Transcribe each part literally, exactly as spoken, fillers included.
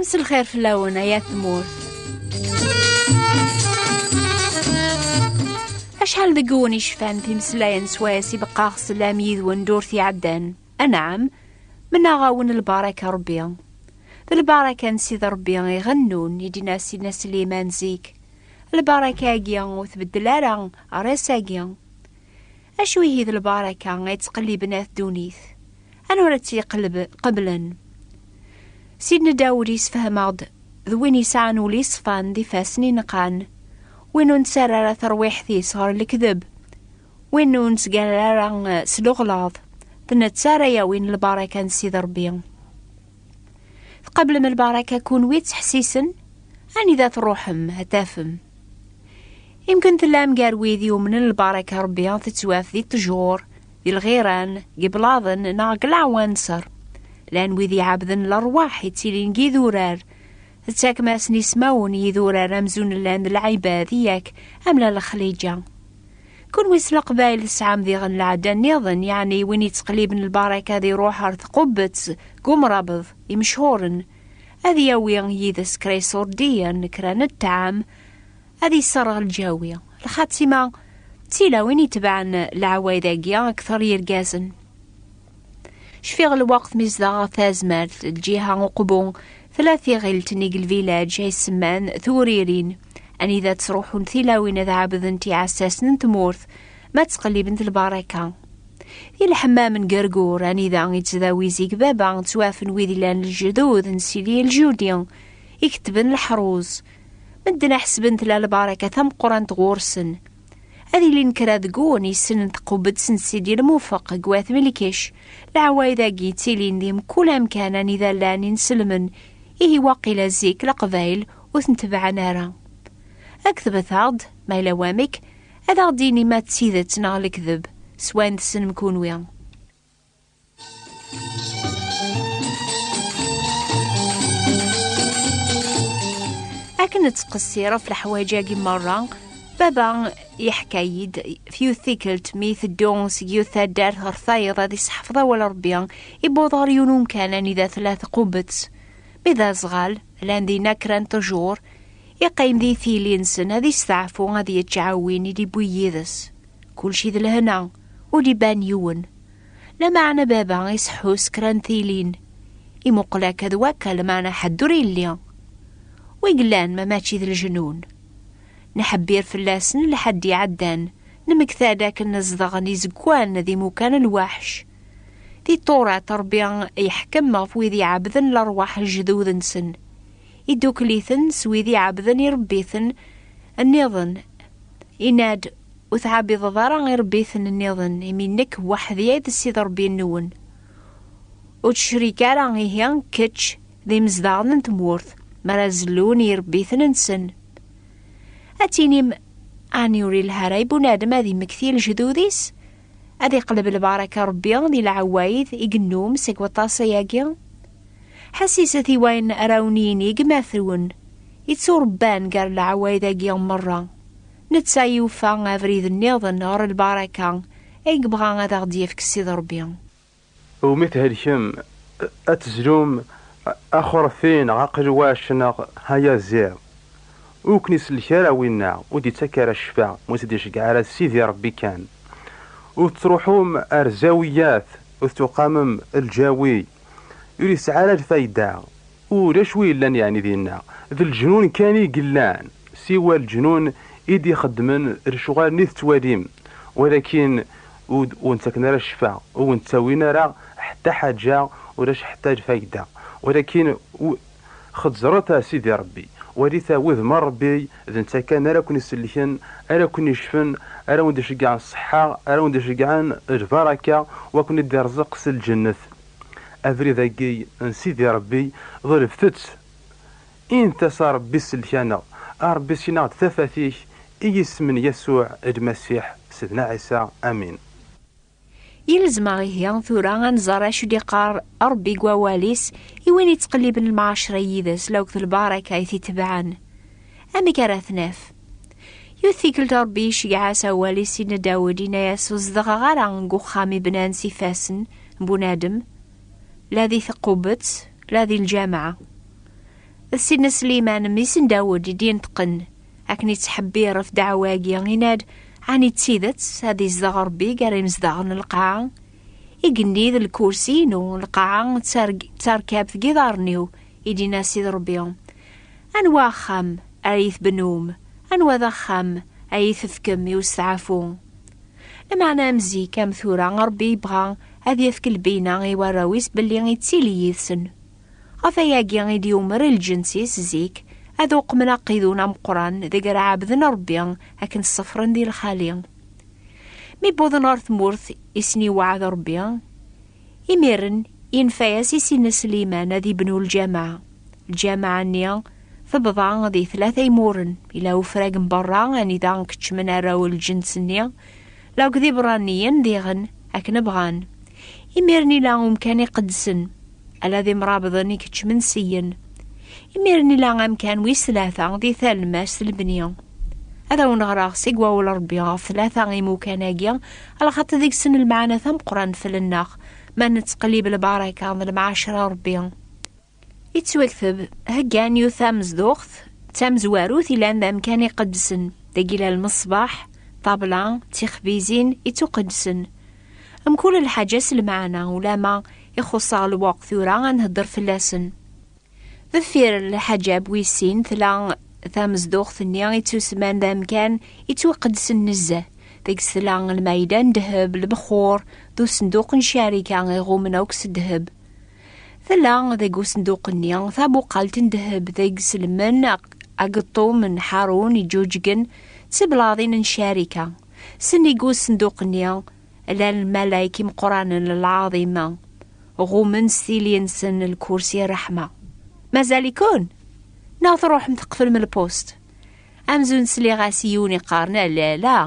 S lxir fell-awen, ay at tmurt. Acḥal deg-wen i cfan timeslayen swayes i beqqaɣ slam yid-wen ddurt iɛeddan? Anɛam, mennaɣ-awen lbaraka Rebbi. D lbaraka n Sidi Rebbi iɣennun, i d-yenna Sidna Sliman zik. Lbaraka-agi ur tbeddel ara ɣer ass-agi. Acu ihi d lbaraka ay ttqelliben at ddunit? Anwa ara tt-iqelb-, qeblen? Sidna Dawed yessefhem-aɣ-d d win yesɛan ul yeṣfan d ifassen ineqqan, win ur nettarra ara tarwiḥt-is ɣer lekdeb, win ur nettgalla ara, eh, s leɣlaḍ, d netta ara yawin lbaraka n Sidi Rebbi. Tqablem lbaraka kunwi ttḥessisen? Anida truḥem, ad tafem. Imken tellam gar wid yumnen lbaraka Rebbi tettwaf di ṭṭjur, di lɣiran, deg iblaḍen neɣ deg leɛwanser. Llan wid iɛebden lerwaḥ ittilin deg idurar. Tettakem-asen ismawen i yidurar amzun llan d lɛibad, yak am la lexliǧa. Kunwi s Leqbayel tesɛam diɣen lɛadda nniḍen, yeɛni win yettqelliben lbaraka ad iruḥ ɣer tqubbet deg umrabeḍ imechhuren, ad yawi yid-s kra iṣurdiyen, kra n ṭṭɛam, ad iṣerreɣ lǧawi. Lxatima d tilawin itebɛen leɛwayed-agi akteṛ yergazen. Cfiɣ lweqt mi zedɣeɣ tazmert, lǧiha uqbu, tella tiɣilt-nni deg lvilaǧ ay semman Turirin, anida ttruḥun tilawin ad ɛebdent iɛessasen n tmurt, ma ttqellibent lbaraka. Di lḥemmam n Gergur, anida ittdawi zik baba, ttwafen wid ilan lejdud n Sidi Lǧudi, iketben leḥruz. Medden ḥesben tella lbaraka tameqqrant ɣur-sen. Ad ilin kra deg-wen yessnen tqubbet n Sidi Lmufeq deg Wat Melkic. Leɛwayed-agi ttilin di mkul amkan anida llan inselmen, ihi waqila zik Leqbayel ur ten-tebɛen ara. Ketbet-aɣ-d, ma yella wamek, ad aɣ-d-tini ma d tidet neɣ lekdeb, s wayen tessnem kunwi. Akken nettqessir ɣef leḥwayeǧ-agi merra, baba yeḥka-yi-d f yiwet tikkelt mi iteddu seg yiwet taddart ɣer tayeḍ ad iseḥfeḍ awal Rebbi, iwweḍ ɣer yiwen umkan anida tella tqubbet. Mi d aẓɣal, llan dinna kra n ṭṭjur, iqqim di tili-nsen ad isteɛfu ad yettɛawin i d-iwwi yid-s. Kulci d lehna, ur d-iban yiwen. Lameɛna baba iseḥḥu s kra n tilin. Imuqel akka d wakka, lameɛna ḥedd ur illi. Wi yellan ma mačči d leǧnun? Nḥebbir fell-asen lḥedd iɛeddan, nemmekta-d akken zedɣen izeggan d imukan n lweḥc. Di Tturat, Ṛebbi yeḥkem ɣef wid iɛebbden lerwaḥ n lejdud-nsen. Iddukel-iten s wid iɛebbden irebbiten nniḍen. Yenna-d: "Ur tɛebbideḍ ara irebbiten nniḍen, imi nekk weḥd-i ay d Ssid Ṛebbi-nwen. Ur ttecrik ara ihi kečč d imezdaɣen n tmurt, mi ara zellun irebbiten-nsen." Ad tinim: "Ɛni ur ilha ara i bunadem ad immekti lejdud-is? Ad iqleb lbaraka Ṛebbi di leɛwayed i yennum seg waṭas ayagi?" Ḥessiset i wayen ara wen-yini gma-twen, itturebban gar leɛwayed-agi merra. Netta yufa abrid nniḍen ɣer lbaraka ay yebɣa ad aɣ-d-yefk Ssid Ṛebbi. Umi thelkem, ad tezlum axurfi neɣ aqelwac neɣ ayaziḍ. Ur ken-isellek ara winna, ur d-ittak ara ccfa, ur s-d-iceggeɛ ara Sidi Ṛebbi kan. Ur tettruḥum ar zawiyat, ur tettuqamem lǧawi, ur yesɛi ara lfayda. Ulac wi yellan yeɛni dinna. D leǧnun kan i yellan, siwa leǧnun i d-ixeddmen lecɣal-nni tettwalim, walakin ur d-, ur wen-ttaken ara ccfa, ur wen-ttawin ara ḥetta ḥaǧa, ulac ḥetta lfayda. Walakin u-, xezzret a Sidi Ṛebbi, walit a wudem n Ṛebbi, d netta kan ara ken-isellken, ara ken-icfen, ara wen-d-iceggɛen ṣṣeḥḥa, ara wen-d-iceggɛen lbaraka, u ad ken-id-irẓeq s lǧennet. Abrid-agi n Sidi Ṛebbi, ḍelbet-t. Init-as a Ṛebbi sellek-aneɣ, a Ṛebbi skin-aɣ-d tafat-ik, i yisem n Yasuɛ Lmasiḥ, Sidna Ɛisa. Amin. Yelzem-aɣ ihi tura ad nẓer acu d-iqqar Ṛebbi deg wawal-is i win yettqelliben lmeɛcra yid-s, lawk d lbaraka i t-itebɛen. Amek ara t-naf? Yiwet tikkelt Ṛebbi iceggeɛ-as awal i Sidna Dawed, yenna-yas: "Ur zedɣeɣ ara deg uxxam i bnan s ifassen n bunadem, la di tqubbet, la di lǧameɛ." D Sidna Sliman, mmi-s n Dawed, i d-ineṭqen akken ittḥebbir ɣef ddeɛwa-agi, yenna-d: "Ɛni d tidet ad izdeɣ Ṛebbi gar imezdaɣen n lqaɛa?" Igenni d lkursi-inu, lqaɛa d targ-, d tarkabt deg iḍarren-iw, i d-yenna Sidi Ṛebbi. Anwa axxam ara yi-tbennum? Anwa d axxam ara yi-tefkem i usteɛfu? Lameɛna am zik am tura, Ṛebbi yebɣa ad yefk lbina i warraw-is belli ittili yid-sen. Ɣef ayagi i d-yumer lǧens-is zik ad uqmen aqidun ameqqran deg ara ɛebden Ṛebbi akken ṣeffren di lxali. Mi wwḍen ɣer tmurt i sen-iweɛɛed Ṛebbi, imiren yenfa-yas i Sidna Sliman ad ibnu lǧameɛ. Lǧameɛ-nni tebḍa di tlata imuren, ila ufrag n berra anida keččmen arraw n lǧens-nni, la akked iberraniyen diɣen akken bɣan. Imiren ila umkan iqedsen, ala d imrabḍen i keččmen syen. Imiren ila amkan wis tlata di talemmast lebni. Ad awen-ɣreɣ seg wawal Ṛebbi ɣef tlata imukan-agi, alaxaṭer deg-sen lmeɛna tameqqrant fell-nneɣ, ma nettqellib lbaraka d lemɛacra Ṛebbi. Yettwakteb, heggan yiwet tamezduɣt d tamezwarut ilan d amkan iqedsen, dagi ila lmeṣbaḥ, ṭṭabla, tixbizin ittuqedsen. Mkul lḥaǧa s lmeɛna, ulama ixuṣ-aɣ lweqt tura ad nhedder fell-asen. Deffir lḥaǧab wis sin, tella tamezduɣt-nni ittusemman d amkan ittwiqedsen nezzeh. Deg-s tella lmayda n ddheb, lebxur, d usenduq n ccarika iɣummen akk s ddheb. Tella deg usenduq-nni tabuqalt n ddheb deg-s lmen ageṭṭum n Ḥarun iǧuǧgen d tiblaḍin n ccarika. Sennig usenduq-nni llan lmalayek imeqqranen n lɛaḍima, ɣummen s tili-nsen lkursi ṛṛeḥma. Mazal-iken? Neɣ truḥem teqflem lpust? Amzun sliɣ-as i yiwen iqqaren: "Ala, ala,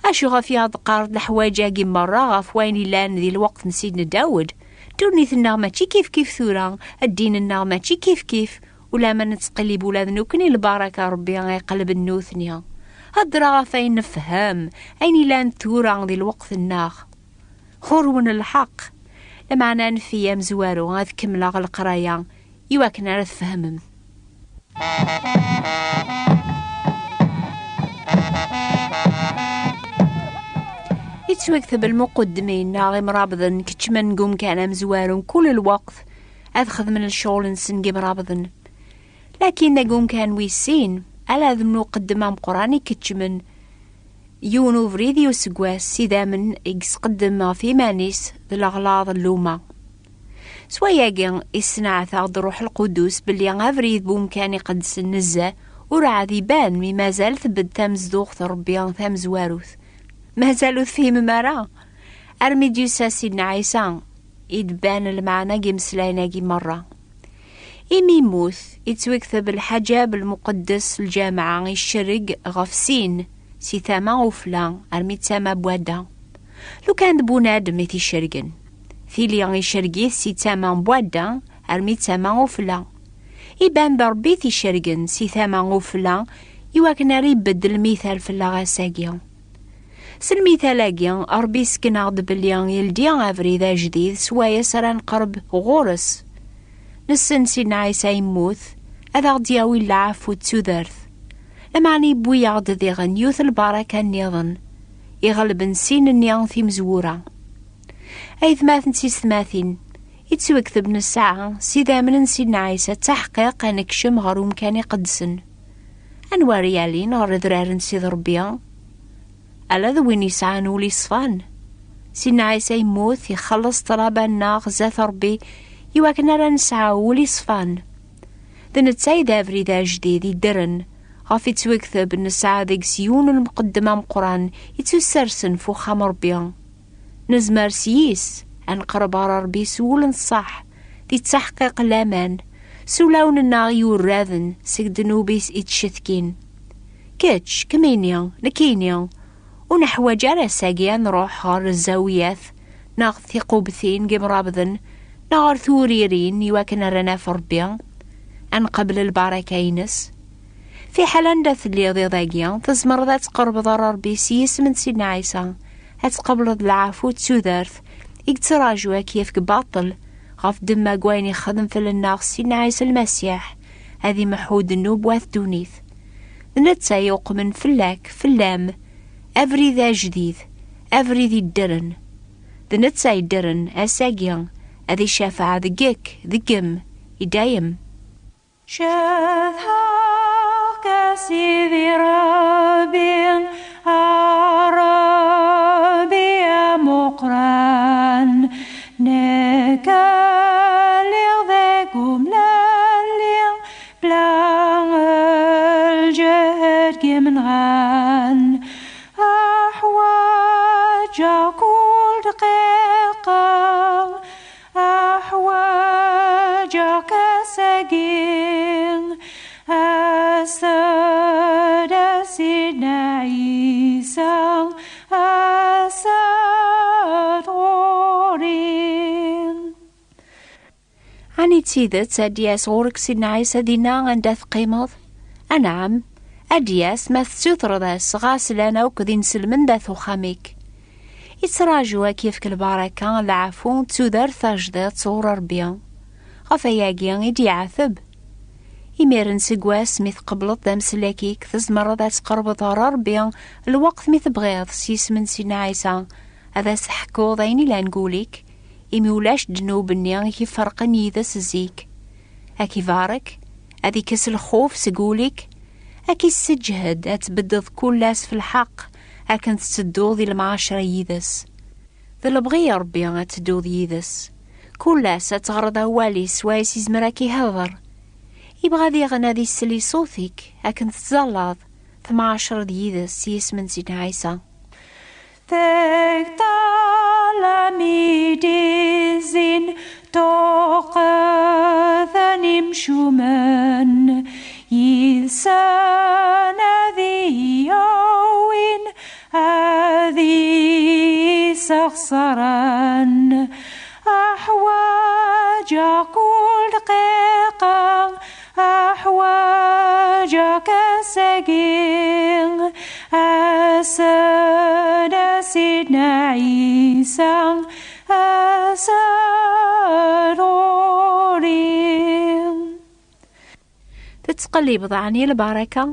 acu ɣef i aɣ-d-teqqareḍ leḥwayeǧ-agi merra ɣef wayen illan di lweqt n Sidna Dawed? Ddunit-nneɣ mačči kifkif tura, ddin-nneɣ mačči kifkif, ulama nettqellib ula d nekkni lbaraka Ṛebbi iqellben nutni. Heddreɣ ɣef ayen nefhem, ayen ilan tura di lweqt-nneɣ." Ɣur-wen lḥeqq. Lameɛna anef-iyi amezwaru ad kemmleɣ leqraya i wakken ara tfehmem. Yettwakteb lmuqeddmin neɣ imrabḍen keččmen deg umkan amezwaru mkul lweqt ad xedmen lecɣel-nsen deg imrabḍen. Lakin deg umkan wis sin, ala d lmuqeddem ameqqran i keččmen yiwen ubrid i useggas s idammen i yesqeddem ɣef iman-is d leɣlaḍ n luma. S wayagi, issenɛet-aɣ-d Ṛṛuḥ Lqudus belli abrid bu umkan iqedsen nezzeh ur ɛad iban mi mazal tbedd tamezduɣt n Ṛebbi tamezwarut. Mazal ur tefhimem ara? Armi d-yusa Sidna Ɛisa, i d-ban lmeɛna n yimeslayen-agi merra. Imi yemmut, ittwikteb lḥaǧab lmuqeddes lǧameɛ icerreg ɣef sin, si tama ufella armi d tama n wadda. Lukan d bunadem i t-icerrgen, tili icerreg-it si tama n wadda armi d tama ufella. Iban d Ṛebbi i t-icerrgen si tama ufella, iwakken ara ibeddel lmital fell-aɣ ass-agi. S lmital-agi, Ṛebbi yessken-aɣ-d belli yeldi abrid ajdid s wayes ara nqerreb ɣur-s. Nessen Sidna Ɛisa yemmut, ad aɣ-d-yawi lɛafu d tudert. Lameɛna yewwi-yaɣ-d diɣen yiwet lbaraka nniḍen, iɣelben sin-nni timezwura. Aytmaten d tiyessetmatin, ittwakteb nesɛa s idammen n Sidna Ɛisa ttaḥqiq ad nekcem ɣer umkan iqedsen. Anwa ara yalin ɣer udrar n Sidi Ṛebbi? Ala d win yesɛan ul yeṣfan. Sidna Ɛisa yemmut, ixelleṣ ṭṭlaba-nneɣ zdat Ṛebbi, iwakken ara nesɛu ul yeṣfan. D netta i d abrid ajdid iddren, ɣef ittwakteb nesɛa deg-s yiwen n lmuqeddem ameqqran ittussersen f uxxam Ṛebbi. Nezmer s yis ad neqreb ɣer Ṛebbi s wul n ṣṣeḥ, di ttaḥqiq n laman, s ulawen-nneɣ yurraden seg ddnub-is ittcetkin. Kečč, kemmini, nekkini, ur neḥwaǧ ara ass-agi ad nruḥ ɣer zzawiyat neɣ tiqubtin n yimrabḍen neɣ ɣer turirin iwakken ara naf Ṛebbi, ad nqabel lbaraka-ines. Fiḥel anda telliḍ iḍ-agi, tzemreḍ ad tqerrbeḍ ɣer Ṛebbi s yisem n Sidna Ɛisa, ad tqableḍ lɛafu d tudert i yettraǧu ad k-yefk baṭel ɣef ddemma n wayen ixdem fell-nneɣ Sidna Ɛisa Lmasiḥ, ad imeḥḥu ddnub wat ddunit. D netta yuqmen fell-ak, fell-am, abrid ajdid, abrid iddren. D netta iddren ass-agi, ad icafeɛ deg-k, deg-m, i dayem. Cedhaɣ-k a Sidi Ṛebbi, a Ṛebbi amuqran, nekk a lliɣ deg umlalli, bla lǧehd n yimenɣan. Aḥwaǧeɣ kul dqiqa, aḥwaǧeɣ-k ass-agi, as-d a Sidna Ɛisa, as-d ɣur-i. Ɛni d tidet ad d-yas ɣur-k Sidna Ɛisa dinna anda teqqimeḍ? Anɛam, ad d-yas ma tessutreḍ-as, ɣas llan akk d inselmen dat uxxam-ik. Ittraǧu ad k-yefk lbaraka, leɛfu d tudert tajdiṭ sɣur Ṛebbi. Ɣef ayagi i d-iɛateb. Imiren seg wass mi tqebleḍ d amsellek-ik, tzemreḍ ad tqerbeḍ ɣer Ṛebbi lweqt mi tebɣiḍ s yisem n Sidna Ɛisa, ad as-teḥkuḍ ayen ilan deg wul-ik, imi ulac ddnub-nni i k-iferqen yid-s zik. Ad k-ibarek, ad ikkes lxuf seg wul-ik, ad k-isseǧhed ad tbeddeḍ kul ass f lḥeqq, akken tettedduḍ i lemɛacra yid-s. D lebɣi n Ṛebbi ad tedduḍ yid-s. Kul ass ad teɣreḍ awal-is, swayes izmer ad k-ihder. Ibɣa diɣen ad isel i ṣṣut-ik, akken tettẓallaḍ, temɛacreḍ yid-s s yisem n Sidna Ɛisa. Teg ṭṭlam i d-izzin, tuqqet n imcumen, yid-sen ad iyi-yawin, ad iyi-sexṣren. Aḥwaǧeɣ kul dqiqa, aḥwaǧeɣ-k ass-agi, as-d a Sidna Ɛisa, as-d ɣur-i. Tettqellibeḍ ɛni lbaraka?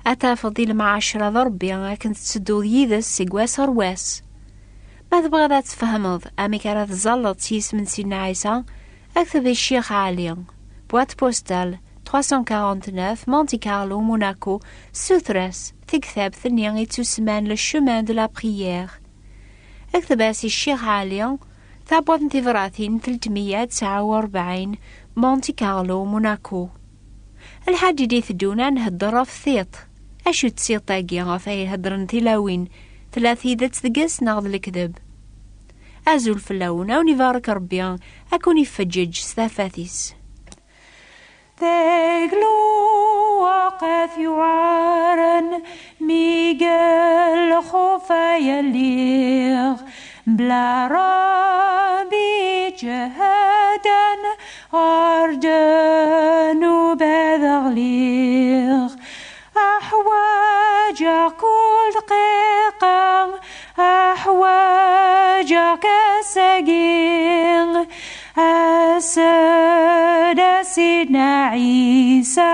Ad tafeḍ di lemɛacra d Ṛebbi akken tettedduḍ yid-s seg wass ɣer wass. Ma tebɣiḍ ad tfehmeḍ amek ara tẓalleḍ s yisem n Sidna Ɛisa, akteb i Ccix Ɛli, boîte postale trois cent quarante-neuf, Monte Carlo, Monaco, ssuter-as tektabt-nni ittusemman Le Chemin de la Prière. Akteb-as i Ccix Ɛli, tabwaṭ n tebratin tletmeyya tesɛa u rebɛin, Monte Carlo, Monaco. Lḥaǧ i d-iteddun ad nhedder ɣef tiṭ. Acu d tiṭ-agi ɣef ay heddren tilawin? Tella tidet deg-s neɣ d lekdeb? Azul fell-awen, a wen-ibarek Ṛebbi, a ken-ifeǧǧeǧ s tafat-is. Deg lweqt yuɛren mi deg lxuf ay lliɣ, bla Ṛebbi ǧehden ɣer ddnub ad ɣliɣ. Aḥwaǧeɣ kul dqiqa, aḥwaǧeɣ-k ass-agi, as-d a Sidna Ɛisa,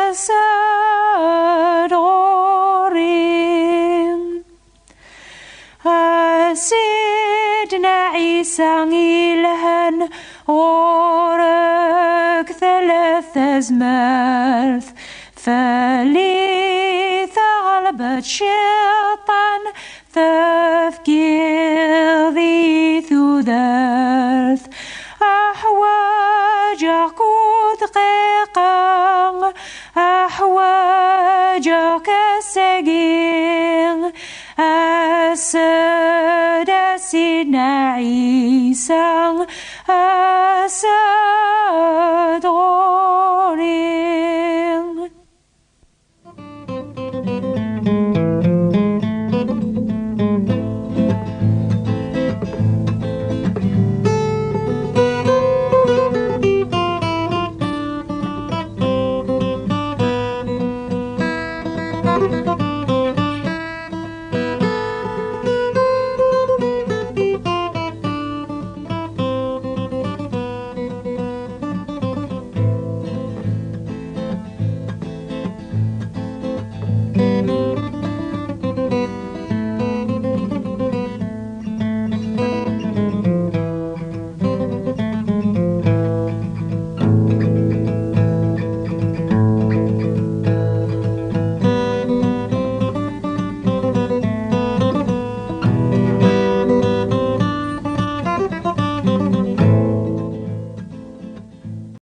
as-d ɣur-i. A Sidna Ɛisa ilhan, ɣur-k tella tazmert, fell-i teɣlebeḍ cciṭan, tefkiḍ-i tudert. Aḥwaǧeɣ-k ur dqiqa, aḥwaǧeɣ-k ass-agi. As-d a Sidna Ɛisa, as-d